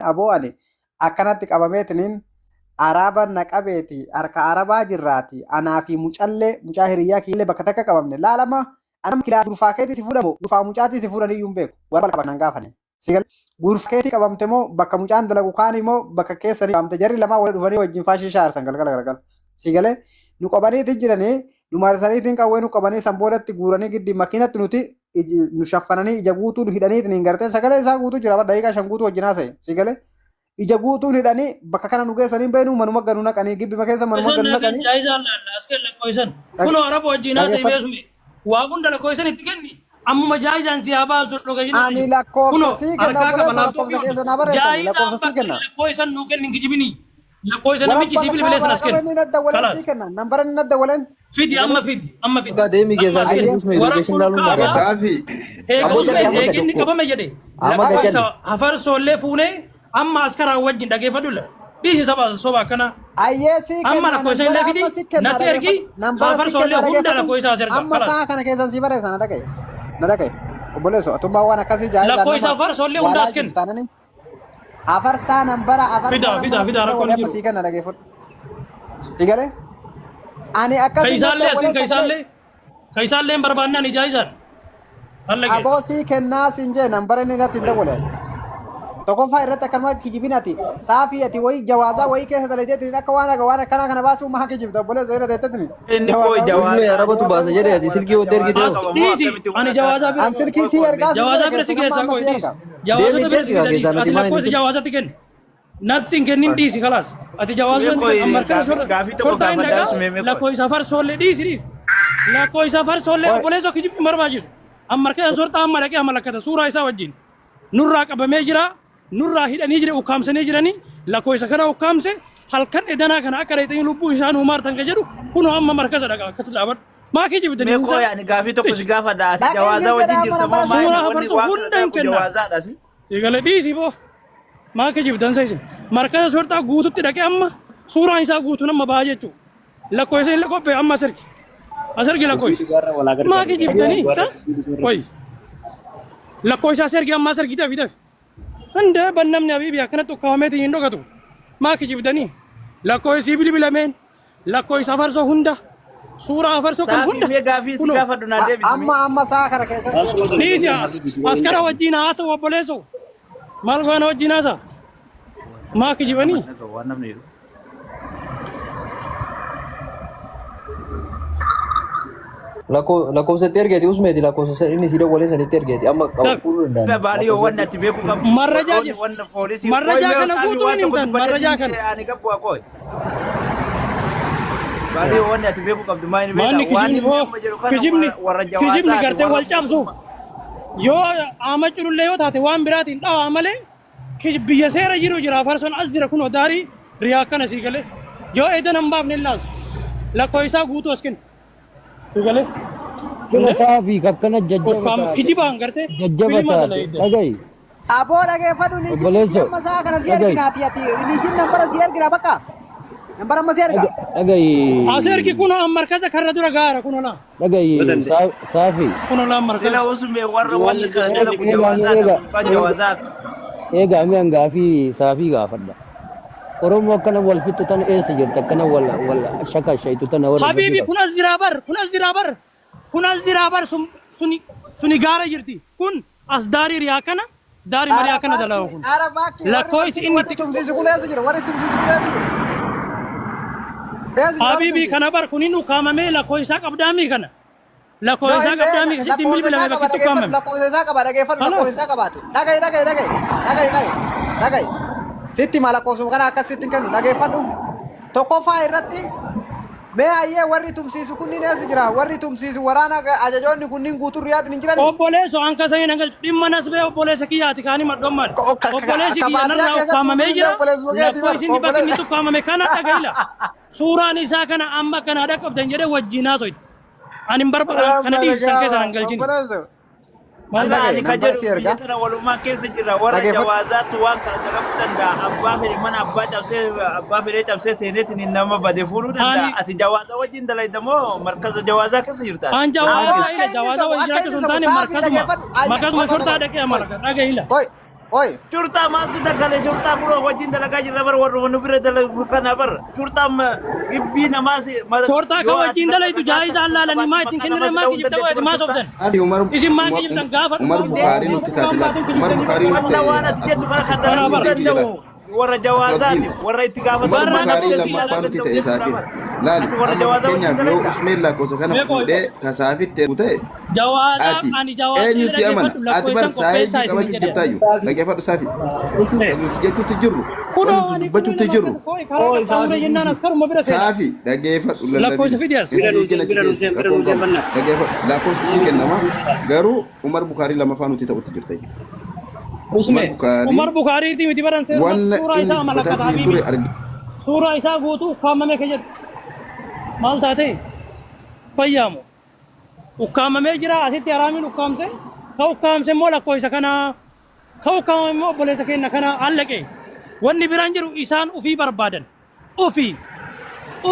Aboo ani akkanatti qabameetiniin araaba na qabeeti, harka arabaa jirraati, anaa fi mucallee, mucaa hiriyyaa kiyyallee bakka takka qabamne. Laalama anam kilaa gurfaa keetii si fuudhamu, gurfaa mucaatii si fuudhan iyyuu hin beeku. Warra qaban nan gaafane. Si galee gurfaa keetii qabamte moo bakka mucaan dalagu kaanii moo bakka keessanii qabamte? Jarri lamaa wal dhufanii wajjin faashii shaarsan galgala galgala. Si galee nu qabaniitiin jiranii, nu marsaniitiin qawwee nu qabanii, san boodatti guuranii giddi makiinatti nuti nu shaffananii, ija guutuu nu hidhaniitiin hin gartee, sagalee isaa guutuu jira, daqiiqaa 5 guutuu wajjin haasa'e. Si galee ija guutuun hidhanii bakka kana nu geessanii beenu, manuma ganu naqanii, gibbima keessa manuma Isan ganu naa kenni naqanii. Jaayizaan laalla as kenni lakkoofsan. Kunoo araba wajjin haasa'e. Dhaggeeffadhu. Beesumi. Waa hunda lakkoofsan itti kenni. Ammuma jaayizaan si haa baasu location irra Ani jiru. lakkoofsa Kunoo sii kenna, harkaa qaba obboleessa, laaptooppii lakkoofsa wajjin. keessa naa barreessani, Jaayizaan lakkoofsa sii bakka kenna. lakkoofsan nuu kenni, hin kijibini. Lakkoofsa namichi sii Waraqaa bilbilee sana as waraqaa kenni. inni nadda waleen Kalaas. sii kenna, nambara inni nadda waleen. Fidi amma, fidi amma, fidi. Akka deemi Amma keessaa as kenni kenni. usme location Waraqaa laaluun kaaba. dandeessa. Saafi. Eega Aboo usme jalli amma eega inni tokko. qabame jedhe Amma lakkoofsa gachan. hafarsoollee fuunee amma askaraa wajjin dhaggeeffadhu la. Dhiisi saba soba akkanaa. Ayyee, sii Amma kenna, lakkoofsa nambara illee fidi, amma sii kenna, natti ergi, dhaggeeffadhu. Nambara sii hafarsoollee kenna, hunda dhaggeeffadhu. lakkoofsa as erga. Amma Kalaas. sa'a kana keessan sii barreessa, na dhagaye. Na dhagaye. Obboleesso, atummaa waan akkasii jaayizaan Lakkoofsa nama hafarsoollee hunda waalaa as kenna. jirtu taanani. Afarsaa nambara, afarsaa Fidaa nambara fidaa fidaa hunda rakkoon walii hin amma jiru. sii kenna, dhaggeeffadhu. Si galee? Ani akkasii Kaisaallee nadda asin waleen sagalee. kaisaallee kaisaallee hin barbaannaan ijaayizaan. Hallagee. Aboo, sii kennaa siin jee, nambara inni irratti hin dawwale. Tokkoffaa irratti akkanuma kijibin, ati saafii ati wayii jawaazaa wayii keessa dalageetiin akka waan akka waan akkanaa kana baasuu maa kijibta, obboleessa, irra teettetini. Inni koo Jawaazaa wayii. Usme arabatu baasa jedhe, ati silkii watti ergite As hoo. dhiisi, ani jawaazaa bira An silkii sii ergaa siin jawaazaa jedhe bira si keessumaa geessaa amma qoy sii dhiisi. erga. Jawaazota Deemi bira si ergi fida dhiisi. keessaa nati Ati maa inni lakkoofsi silkii. jawaazatti kenni. Natti hin kennin, dhiisi kalaas. Ati jawaazota Mee kenni. Amma harkana qoy gaafii tokko shortaa hin gaafadhaa dhagaa sumee mee qoy. lakkoofsa farsoollee dhiisi dhiisi. Lakkoofsa farsoollee Qoy. obboleessoo kijibni hin barbaachisu. Amma harkana shortaa amma dhaqee amma lakkata suuraa isaa wajjin. Nurraa qabamee jira. Nurraa hidhanii jira, ukkaamsanii jiranii, lakkoofsa kana ukkaamse halkan edanaa kana akka dheexanii lubbuu isaan humaartan ka jedhu kunoo amma markaza dhaqa akkas dhaabadhu. Maa kijibdanii Mee hinsaa? qoy, ani gaafii tokko si gaafadha. Ati Dhaqee jawaazaa siin wajjin jedha amma jirta moo nambara maa sii Suuraa inni wanni hafarsuu waan kana hunda hin daaku kenna. jawaazaadha si? Eegale dhiisi boo. Maa kijibdan sa isin? Markaza shorxaa guututti dhaqee amma suuraan isaa guutuun amma ba'a jechuudha. Lakkoofsa illee qophee amma as ergi. As ergi lakkoofsa. Maa kijibdanii sa? Wayi. Lakkoofsa as ergi, amma as ergi, dafi dafi. Hunda bannamni habiibi akkanatti ukkaamameetiin hin dhokatu. Maa kijibdanii? Lakkoofsi bilbilameen, lakkoofsa afarsoo hunda, suuraa afarsoo kan Saafii hunda. mee gaafii si Kunoo. gaafadhu naa deebisi mee. Amma sa'a kana keessan sii erga. Dhiisi askara wajjin haasa obboleessoo. Maal goona wajjin haasa? Maa kijibanii? Waan namni jedhu. Lakkoofsa itti ergeeti usmeeti, lakkoofsa inni si dawwalee sanitti ergeeti amma qaba fuudhuu danda'an. Baadiyoo wanni ati beekuu qabdu. Marrajaa Warroonni jira. wanna poolisii. Marrajaa Qoy mee kana saafii guutuu waan hin tokko himtan. Marrajaa dubbateetiin kana. ani gabbu qoy. Baadiyoo wanni ati beekuu qabdu maa inni Maanni beektaa? Waan kijibni inni boo amma jedhu kana kijibni warra kijibni jawaazaati gartee warra wal cabsuuf yoo ama culullee yoo taate waan biraatiin dhawaa malee biyya seera jiru jira, farsoon as jira, kunoo daarii riyaa akkana sii galee yoo eedan hin baafne hin laaltu, lakkoo isaa guutuu as kennu sii galee. Akkana saafii akkana jajjaba Ukkaam taate. kijibaan gartee Jajjaba filima taate. dalaydde. Dhagayi. Aboo, dhageeffadhu, liijin Obboleesso. amma sa'a kana sii Dhagayi. ergina, ati liijin nambara sii ergina, bakka nambara amma sii erga. Dhagayi. As ergi, kunoo an markaza karra dura gaara, kunoo laa Dhagayi saafii. kunoo laa Sila markaza. usme warra wanni kana dalagu Eega jawaazaadha. eega Gurbaan eega jawaazaadha. eega mi hangaafii saafii gaafadha. Oromoo akkana wal fixxu tana eessa jirta, akkana wal wal shaka shaytu tana warra Habiibi, gadi kun as jiraa bar, kun as jiraa bar, kun as jiraa bar, sun suni suni gaara jirti, kun as daarii riyaa kana, daarii marii akkana dalagu kun Arabaakki warri lakkoofsi inni warri itti tumsiisu kun eessa jira? Warri tumsiisu kun eessa jira? Eessa jira warri Habiibi, tumsiisu? kana bar kun inni ukkaamamee lakkoofsa qabdaamii kana lakkoofsa qabdaamii kasitti Lakkoofsa bilbilame isaa qaba, bakkitti dhageeffadhu. ukkaamame. Lakkoofsa isaa qaba, dhageeffadhu. Kalaas. Lakkoofsa isaa qabaate. Dhagahi, dhagahi, dhagahi, dhagahi, dhagahi, dhagahi. Sitti hima, lakkoofsuma kana akkas sitti hin kennu, dhageeffadhu. Tokkoffaa irratti mee ayyee, warri tumsiisu kunniin eessa jira? Warri tumsiisu waraana ajajoonni kunniin guutuun Riyaadin hin jirani? Obboleesso, an kasanii nan galchu dhimma nasbee obboleessa kiyyaati kaanii maddommaan. Obboleessi Ka kiyya baadiyyaa narraa keessatti ukkaamamee tumsiisu jira. obboleessuma keetii bar. Lakkoofsi inni bakki inni Obboleessa. ukkaamame kana dhaga'ila. Suuraan isaa kana amma kana haadha qabdan jedhee wajjin haasoyte. Ani hin barbaadu, kana dhiisisan keessa nan galchini. Obboleessa. Maal Alla Dhagahi, ani ka nambara si jedhu erga. biyya tana walumaa keessa jirra, warra Dhageeffadhu. jawaazaatu waan kana dalaguu danda'a. Abbaa fedhe mana abbaa cabsee, abbaa fedhee cabsee seeneetiin nama bade fuudhuu danda'a. Ani Ati jawaaza wajjin dalayda moo markaza jawaazaa keessa jirta? An Aboo, jawaaza akka ila inni jawaaza sobu wajjin akka jiraachuu inni sun sobu taane saafii markazuma dhageeffadhu. markazuma Qoy, qoy, shortaa qoy, dhaqee qoy, amma dhaga'ila. qoy. Oi. Shurxaa maaltu dakale shurxaa kunoo wajjin dalagaa jirra bar warra nu bira dalagu kana bar shurxaa gibbii namaa si Shorxaa ka yoo ati wajjin dalaytu rasaasa jaayizaan laalanii maa ittiin bakka kennine nama maa si dha'uu kijibda dandeettu waayiti maa bar sobdan. Ati Umar Isin maa Umar kijibdan gaafa Umar dhumaa Bukaarii nutti taate waan laal. baatan Umar kijibdanii Bukaarii nutti Wanta waan ati jettu kana kan Bara dalaguu bara. danda'u warra jawaazaati Aswaddiin. warra itti Umar gaafatamummaa Barra Bukaarii qabdu namni si lammaffaa dalaguu nutti danda'u ta'e jechuudha saafiin. bar. Laali Ati warra amma jawaazaa wajjin fakkeenyaaf yoo dalagda. Usmeen lakkoofsa kana Meeqoo fuudhee kasaafitti ergu ta'e Jawaazaaf ati ani jawaazii eenyu si amana? dhaggeeffadhu Ati bar lakkoofsan qopheessaa saayidii isin qabachuu jedhe. jirtaayyuu. Dhaggeeffadhu saafi. Usme Kan nuti jechuutti jirru. Kan Kunoo nuti ani kunoo dubbachuutti nama jirru. koo karaa oo qaxxaamure isaafi jennaan dhiisi. as karuma bira seena. Saafi dhaggeeffadhu Lakkoofsa lallabini. fidi as. Bira Inni nuti ijjina achi bira nuti keessa bira rakkoo hin nuti qabu. banna. Dhaggeeffadhu lakkoofsi sii kennama. Garuu Umar Bukaarii lammaffaa nuti ta'utti jirta jechuudha. Umar Usme Bukaarii Umar Bukaariitii miti baran seeruma wanna suuraa inni isaa dubbataa malakkataa ture habiibi. argi. Suuraa isaa guutuu ukkaamamee ka jedhu. Maal taate? Fayyaamu. Ukkaamamee jira asitti haraamiin ukkaamse. Ka ukkaamse immoo lakkoofsa kanaa. Ka ukkaamame immoo obboleessa keenya kanaa allaqe. Wanni biraan jiru isaan ufii barbaadan. Ufii.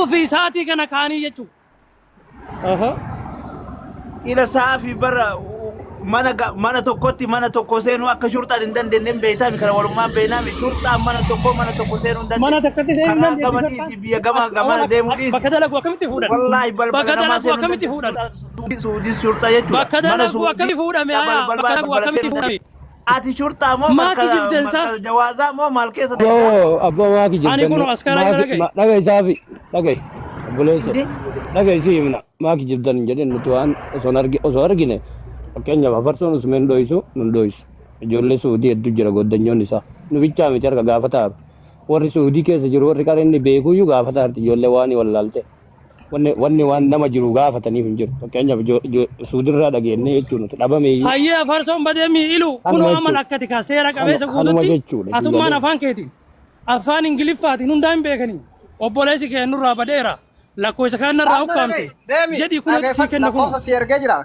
Ufii sa'aatii kana kaanii jechuudha. Aha. Ila saafi bara mana mana tokkotti mana tokko seenuu akka shurxaan hin dandeenye hin beektaami kana walummaan beeknaami shurxaan mana tokko mana tokko seenuu hin Mana dandeettu. takkatti seenuu hin Karaa dandeettu gama shorxaan. dhiisi biyya gama gamana deemuu dhiisi. Bakka dalagu akkamitti fuudhan? Wallaahi balbala Bakka namaa dalagu seenuu hin akkamitti dandeettu. fuudhan? Suudii shurxaa jechuudha. Bakka Mana dalagu suudii akkamitti fuudhame hayaa? Bakka balbala dalagu balbala akkamitti seenuu hin fuudhame? dandeettu. Ati shurxaa moo Maa markaza kijibdansa? markaza jawaazaa moo maal keessa dalagaa? Yoo abbaa maa Ani kijibdan kun askaraa jira dhaga'i. dhaga'i saafi dhaga'i obboleessa Indi dhaga'i si himna maa kijibdan hin jedhin nuti waan osoo hin argi osoo argine fakkeenyaaf afarsoon usmeen dho'isu nun dho'isu ijoollee suudii hedduu jira goddanyoon isaa nu bichaa miti harka gaafataaru warri suudii keessa jiru warri qara inni beekuyyuu gaafataarti ijoollee waan wallaalte wanni wanni waan nama jiru gaafataniif hin jiru fakkeenyaaf suudirraa dhageenye jechuun nuti dhabameeyyuu Hayyee afarsoon badee mi'ilu kunoo kanuma amal jechuudha akkati kaa seera qabeessa kanuma guututti jechuudha atummaan galee. afaan keetiin afaan ingiliffaatiin hundaa hin beekanii obboleessi kee nurraa badeera lakkoofsa kaan narraa Amma ukkaamse dhaga'i. Deemi. jedhi kunoo sii Dhageeffadhu kenna kunoo. lakkoofsa si ergee jira.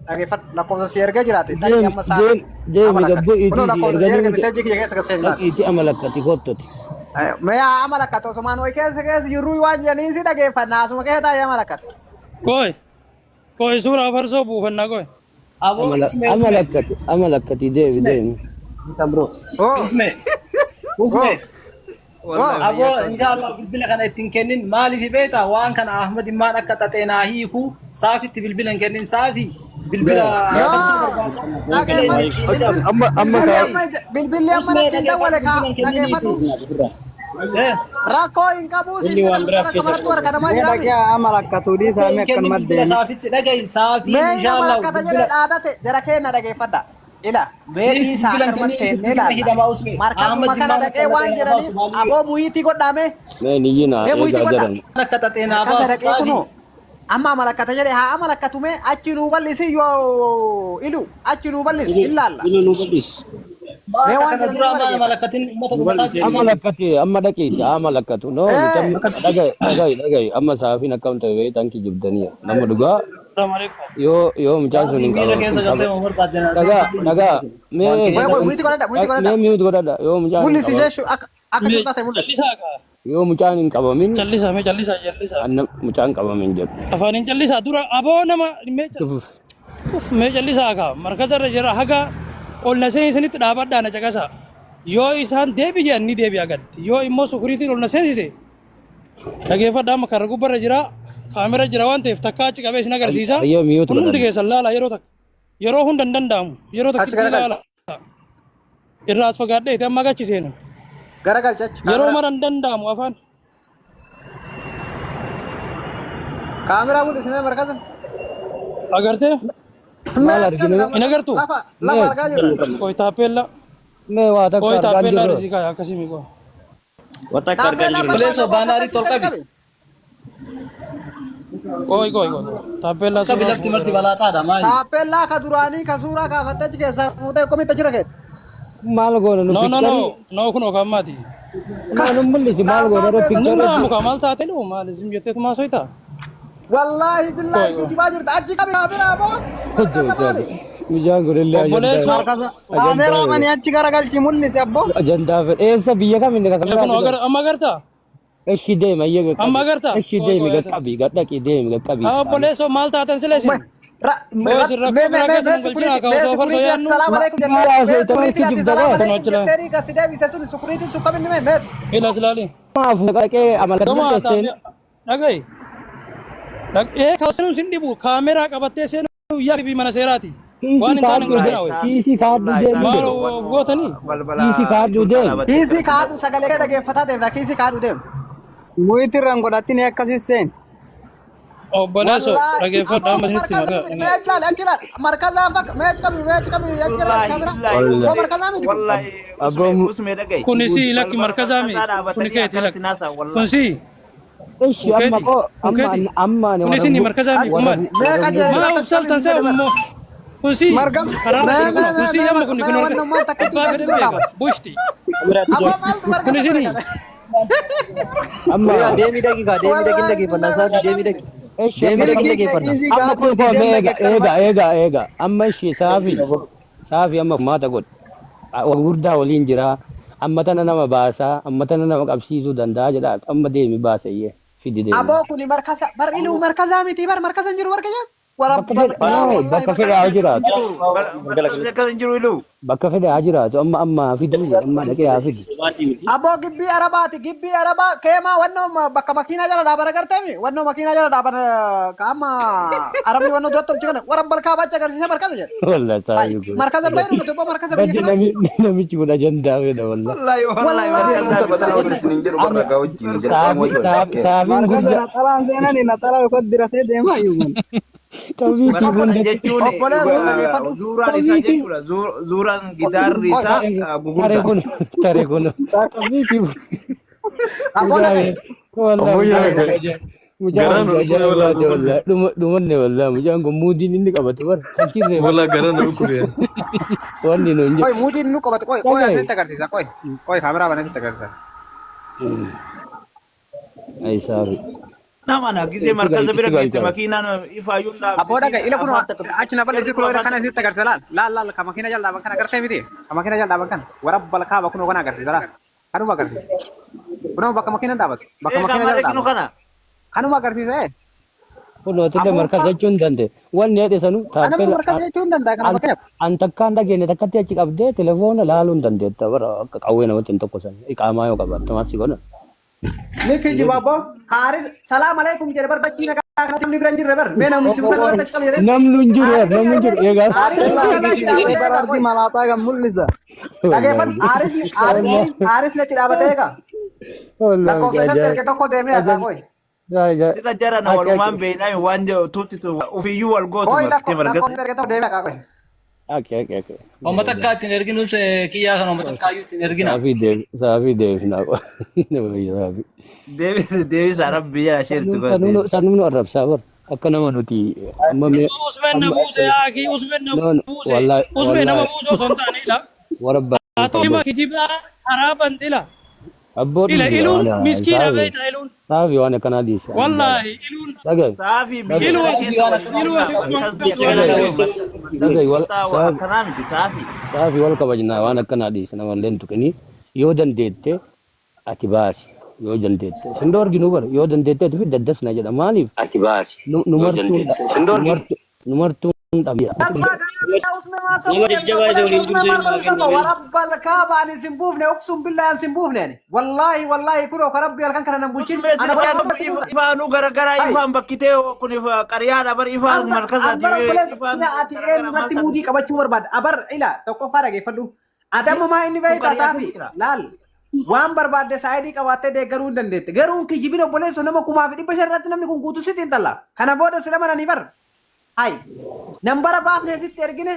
Dhageeffadhu lakkoofsa si ergee jiraate. Dhaqi Deemi amma isaa deemi deemi amala akkati. gabbu Kunoo itii si lakkoofsa si erge erganii miseejii kiyya keessa gasee ilaali. dhaqiitii amalakkati kottote. Mee amala akkati osumaan wayi keessa keessa jirru waan jedhaniin si dhageeffanna asuma keessa taa'ee amala akkati. Kooy kooy suuraa afarsoo buufannaa kooy. Aboo Amala Usme Usme amalakkati amalakkati deemi Usme deemi. Bro. Oo Usme oo Usme oo. wallaahi Aboo fayyaa qabdu. inshallah bilbila kana ittiin kennin maaliif beekta waan kana Ahmad immaan akka xaxeenaa hiiku saafitti bilbila hin kennin saafi bilbila Yoo afarsoo barbaada bilbila dhageeffadhu inni ittiin hidhamu Amma amma bilbilli saa amma bilbilli amma Usme natti hin dhageeffadhu dawwale kaa bilbila hin kenniniitu. dhageeffadhu Eh rakkoo hin qabu inni siin jedha waan biraaf mucaan akka keessa maratti warra kanamaa Mee jiraami. dhaqee amalakkatu rakkoo dhiisaa hin mee kennin akkanumatti bilbila deemi. saafitti dhaga'i saafiin Mee nama inshallah lakkata jedhe bilbila dhaadate jara keenya dhageeffadha. Ila mee dhiis dhiisaa bilbila hin akkanumatti kenniniitu teennee bilbila ilaalla. hidhamaa Usme Markazuma Ahmad kana immaan akka dhaqee waan xaxeenaa baasu jedhaniif maaliif aboo muyiitii godhaame. Mee ni yina Mee muyiitii eegaa godha. jiran. akka xaxeenaa Markaza baasu dhaqee saafi kunoo amma amalakkata jedhe haa amalakkatu mee achi nuu bal'isi yoo ilu achi nuu bal'isi ilaalla. Ilu nu bal'is. Mee Maaka waan kana jedhaniif duraa nama maal dhageeffadha. malakatin uummata Nu dhumataa bal'is jirtu eessa? Amalakkati amma dhaqiiti amalakkatu no nuti Ee amma dhaga'i dhaga'i dhaga'i amma saafiin akkam ta'e beektan kijibdanii nama dhugaa Assalamu alaikum. yoo yoo mucaan sun Saafiin hin miira qaba keessa hin galtee qaba ma barbaadde na dhagaa saafiin dhagaa waan mee kee Qoy qoy muyiitii godhadha muyiitii mee godhadha. mute godhadha yoo mucaan hin Mul'isi qaba jechuun akka akka Mee shurxaa ta'e mul'isi. callisaa kaa. yoo mucaan hin qabamin Callisaa mee callisaa callisaa. anna mucaan qabamin jedhu Afaaniin callisaa dura aboo nama mee Tuf. Uf, mee callisaa kaa markaza irra jira haga ol na seensisanitti dhaabadhaa na caqasaa. Yoo isaan deebi jedhan ni deebi'a gad. Yoo immoo sukuriitiin ol na seensise dhageeffadhaa amma karra gubbarra jira kaamera jira waan ta'eef takka achi qabee isin agarsiisa. Ayyee mute Hundumti godhadha keessan laala yeroo takka yeroo hunda hin danda'amu yeroo Achi takkitti garagalchi. laala. Irraa as fagaadhee amma achi seenu. Garagalchi achi Yeroo kaameraa. mara hin danda'amu afaan. Kaameraa mul'isi mee markaza. Agartee Mee maal achi qabi arginu kaa hin markaza. agartuu? Lafa lafa mee argaa jirra. Qoy taappellaa mee waa takka qoy argaan taappellaa jirru risii kaaya akkasii mi qoy. Wanta akka argaa Taappellaa jirru. Obboleessoo barbaadna boo baanaarii akkatti tol gadi qabi. qabi. Qoy qoy qoy taappellaa Qabi suuraa lafti marti fuudhee balaaxaadha maali? Taappellaa ka duraanii ka suuraa kaafattee achi keessaa fuutee komitti achi rakeette. maal goona nu No no no pikcharii no kunoo kaammaati. no nu mul'isi maal goona Taappaan irra keessa pikcharii Danda'amu suuraa. kaa maal taate loo maal isin jetteetu maasoyta? Wallaahi billaahi Qoy qoy. kijibaa jirta achi qabi kaameraa boo markaza maali? Mucaan kunillee ajandaa Obboleessoo Markaza ajandaa kaameraa mani achi garagalchi mul'isi abbo. ajandaa fedhe eessa biyya kam inni Mee kameraa kunoo fidan agar amma agartaa? Eshi deemi ayyee Amma qaqqabi agartaa? eshi Qoy deemi qoy qaqqabi gadhaqi deemi qaqqabi Haa obboleessoo maal taatan sila isin? Boo isin rakkoo biraa keessa nu galchinaa ka osoo farsoo yaannu. Salaam alaikum Maal jettee mee haasofta sukuriitiin maal ati kijibda salaam baa? Kun alaikum achila. jetteeni ka si deebise sun sukuriitiin sun kam inni mee meet. Ila silaali. Maaf dhaqee amala Gama keesseen dhaga'i. Ee ka seenuun sin dhibu kaameraa qabattee seenuu yaa mana seeraati. kiisii Waan hin taane kaadhu hin godhinaa wayi. kiisii kaadhu deemi Maal jedhe. of gootanii? Balbala Kiisii kaadhu shurxaa deemi. dhaabattee Kiisii akkanatti kaadhu sagalee kee dhageeffataa deemta kiisii kaadhu deem. Muyiti irraan godhatin akkasii seen. Obboleesso Wallaahi dhageeffadha amma amma isinitti markaza himaa. mee achi laali achi laali markazaan fakka mee achi qabi mee achi qabi achi gara Wallaahi kaamera billaahi Wallaahi. boo markazaa miti kun. wallaahi Abboo usme usme dhaga'i. Kuni si lakki Balbala markazaa mi markazaa kuni dhaabatanii keeti akkanatti lakki. naasan Kun wallaahi. si Ishi kun amma keeti koo kun amma keeti. amma ani Kuni warra isin markazaa mi kun warra maali? Mee qajeeli Maa bakka of saltan qabi see jedhe bar. immoo kun si Markaz karaarra Mee jiru mee kun kun mee si mee amma kun mee kun wanni ummaan takkitti abbaa achi fedhan dura beeka dhaabattu. bushti. Aboo maaltu Kun markaza isin godhe kana? amma Yaa deemi dhaqi kaa deemi dhaqi Wallaahi dhageeffanna billahi saafi deemi dhaqi. ishi Deemi amma dhaqi Kiisii dhageeffanna. kiisii amma kaadhu kun koo deem mee eega eega dhaqe eega eega amma ishi saafi saafi amma maata godhe gurguddaa waliin jira amma tana nama baasaa amma tana nama qabsiisuu danda'a jedha amma deemi baaseyyee fidi deemi. Aboo kuni markaza bar iluu markazaa miti bar markaza hin jiru warqa jaa. Bakka fedhe no bakka fedhe haa jiraatu Markazni akkas hin jiru iluu. bakka fedhe haa jiraatu amma amma haa fidu amma dhaqee haa fidu. Aboo gibbii arabaati gibbii arabaa keemaa wannoo bakka makiinaa jala dhaaban agarteemi wannoo makiinaa jala dhaaban ka amma arabni wannoo duratti tolche kana warra balkaa baacha agarsiisa markaza jedhe. Wallah Hai saafi kun. markaza baynu nuti abboo markaza biyya Baddi kanaa. namichi kun ajandaa fedha wallah. Wallaahi wallaahi Wallaahi Namni taphataa billahi wal isiniin jedhu Ani barra gaa wajjin jalqabama saafi wajjin. saafi saafiin Markaza guddaa naxalaan seenani naxalaa dhukatti diratee deemaa iyyuu mana. tabiitii Markaza hundatti jechuun Obboleessa dhageeffadhu. zuuraan isaa tabiitii jechuudha. Zuuraan gidaarri Qoy isaa tare tare gugurdaa. kun tare kun tabiitii aboo dhagaye. wallah Ammoo mucaan yaa kun mucaan garaan kun ol kure walaa ajaa'ibaati wallah dhuma dhumanne wallah mucaan kun muudiin inni qabatu bar fakkiirree bar Walaa garaan ol kure. wanni nuun Qoy jedhu muudiin nu qabatu qoy qoy dhagaye. asitti agarsiisa qoy qoy kaameraa banatti agarsiisa. Ay saafi Nama na gisee itti gal markaza bira itti geesse galchaa. makiinaan ifaayyuun Aboo dhaabsitiin dhagaye ila kun afaan takka achi na bal'isi jarri kun kun afaan kana takka asitti agarsiisa laal laal laal ka makiina jala dhaaban kana agartee miti ka makiina jala dhaaban kana warra balkaa kunoo kana agarsiisa laal kanuma agarsiisa kunoo bakka makiina dhaabatu bakka eegaa makiina jala malee kinu dhaabatu kana. kanuma agarsiisa ee. Kun hoteela Aboo markaza jechuun danda'e. Wanni jedhe sanu anamni taappela markaza jechuu hin danda'a kana an fakkeenyaaf. an takkaan dhageenne takkatti achi qabdee telefoona laaluu hin dandeetta bara akka qawwee namatti hin tokkosan iqaamaa yoo qabaatte maal si godhan. Ni kijiba abboo haaris salaam alaikum jedhe bar dachii nagaa kanatti namni bira hin jirre bar mee namichi bira irratti achi qabe jedhee Namni hin jiru haarisni namni hin jiru eegaa. haarisni Taappellaa markaza achi argisiisee dhaabatee bara eegaa ardi qoy malaaxaa kan mul'isa. dhageeffadhu haarisni haarisni haarisni achi dhaabatee eegaa Wallah lakkoofsa isatti erge tokko deemee haqaa qoy Sida jarana Ake walumaan ake beeknaa waan tuutti ofiiyyuu wal gootu qoy martee markaza. lakkoofsa erge tokko deemee haqaa qoy. ake ake ake. Uummata akka ittiin erginu kiyyaa kan uummata akkaayyuu ittiin ergina. Saafii deef saafii deefnaa qofa. Saafii. Deebisa rabbi jala isheetu godhe. Sanuu arrabsaa bar akka nama nuti amma mee Usmeen na amma buuse yaaki usmeen na no no buuse wallahi usmeen nama wallahi buuse osoo hin taane ila. warabba Haa hima kijibaa karaa bandila. abboo Ila dhiisi iluun waan miskiina saafi beekta iluun. saafi waan akkanaa dhiisi ani jaalladha. Wallaahi iluun Dhagaye Saafii biyya dhagaye iluu kana keessa waliin iluu jirra. ati Markazni akkana dhagaye jiru. dhagaye wal Shurxaa saafi akkanaa miti saafii. saafi wal kabajnaa waan akkanaa dhiisi namallee hin tuqinii yoo dandeette ati baasi yoo dandeette sin dhoorginuu bara yoo dandeette ati fidda addasna jedha maaliif ati baasi numartuun numartuun dhabya. Tasbaa kana usme maal ta'uu Nama deemta jajjabaa obboleessa waliin usme maal dursee ta'uu qaba warabbal kaaba ani sin buufne uqsum billahi an sin buufne ani wallaahi wallaahi kunoo ka rabbi halkan kana nan bulchin Usmee ana sirraa bara kun sin buufne ifaanuu garagaraa hai ifaan bakkitee kun qariyaadha bar ifaan an markazaati bara obboleessa ifaan sila ati garagaraa maal eenyumatti taate muudii qabachuu barbaada abar ila tokkoffaa dhageeffadhu ati amma maa inni kun beektaa qariyaa saafi keessa jira. laal waan barbaadde saayidii qabaattee deeggaruu hin dandeette garuu kijibin obboleessa nama 1500 irratti namni kun guutuu sitti hin talla kana booda sila mananii bar Hai, nambara baafne sitti ergine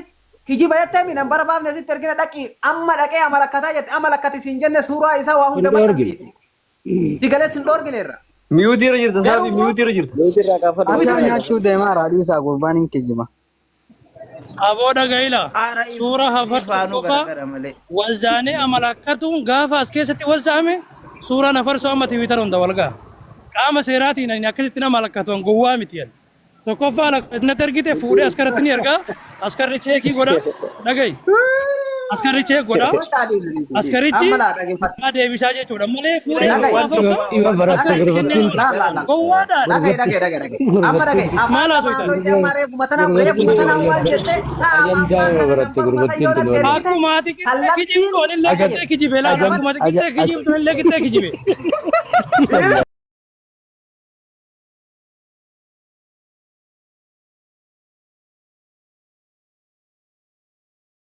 kijiba jetteemi nambara baafne sitti ergine dhaqi amma dhaqee amalakkataa jette amalakkati siin jenne suuraa isaa waa Hin hunda dhoorgine. maxxansiiti. Digalee sin dhoorgineerra. Miyuutii irra jirta Garuu saafi immoo miyuutii irra jirta. Afaa nyaachuu deemaa raadhiisaa gurbaan hin kijiba. Aboo dhaga'ila Haara suura hafartuu ifaanuu qofa garagara malee. walzaanee amalakkatuun gaafa as keessatti walzaame suuraan hafarsoo amma tiwiitara hunda walgaa. Qaama seeraatiin ani akkasitti nama lakkatu an gowwaa miti ani. Tokkoffaa natti ergite fuudhee askaratti ni ergaa askarri cheekii godha dhaga'i. Askarichi godha. Askarichi Amma laa dhaggeeffadhu. haa deebisaa jechuudha malee fuudhee Dhaga'i. afarsoo Ifa baratte askarichi kennee gurbattiin. Laa laa laa. gowwaadhaan. Dhaga'i dhaga'i dhaga'i dhaga'i. Amma dhaga'i. Afaan Maal lama haasoftan? haasofte amma reefuma tana reefuma tana waan jette ta'a Ajandaa ammaan ima kana baratte nan barumsa gurbattiin yoo tun natti waliin. ergite Akkuma ati qixxee kallattiin kijibdu anillee Ajan qixxee kijibe laata ajan akkuma ati ajan qixxee kijibdu anillee qixxee kijibe.